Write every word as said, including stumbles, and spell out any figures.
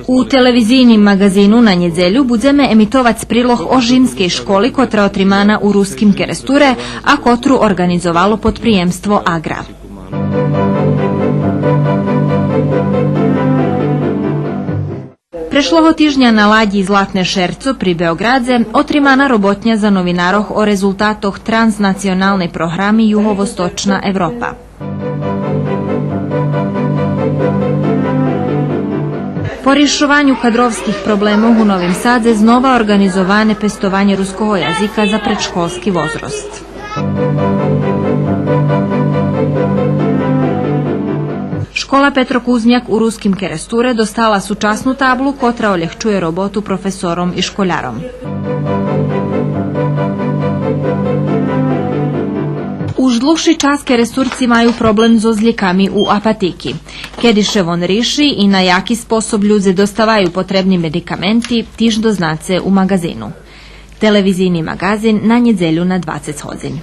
У телевизийним маґазину на нєдзелю будземе емитовац прилог о жимскей школи котра отримана у Руским Керестуре, а котру орґанизовало подприємство Агра. Прешлого тижня на ладї Златне шерцо при Беоґрадзе отримана роботня за новинарох о резултатох транснационалней програми Юговосточна Европа. По ришованю кадровских проблемох у Новим Садзе знова орґанизоване пестованє руского язика за предшколски возрост. Школа Петро Кузмяк у Руским Керестуре достала сучасну таблу котра олєгчує роботу професором и школяром. Уж длугши час Керестурци маю проблем зоз лєками у апатики. Кеди ше вон риши и на яки способ людзе доставаю потребни медикаменти, тиж дознаце у маґазину. Телевизийни маґазин на нєдзелю на двацец годзин.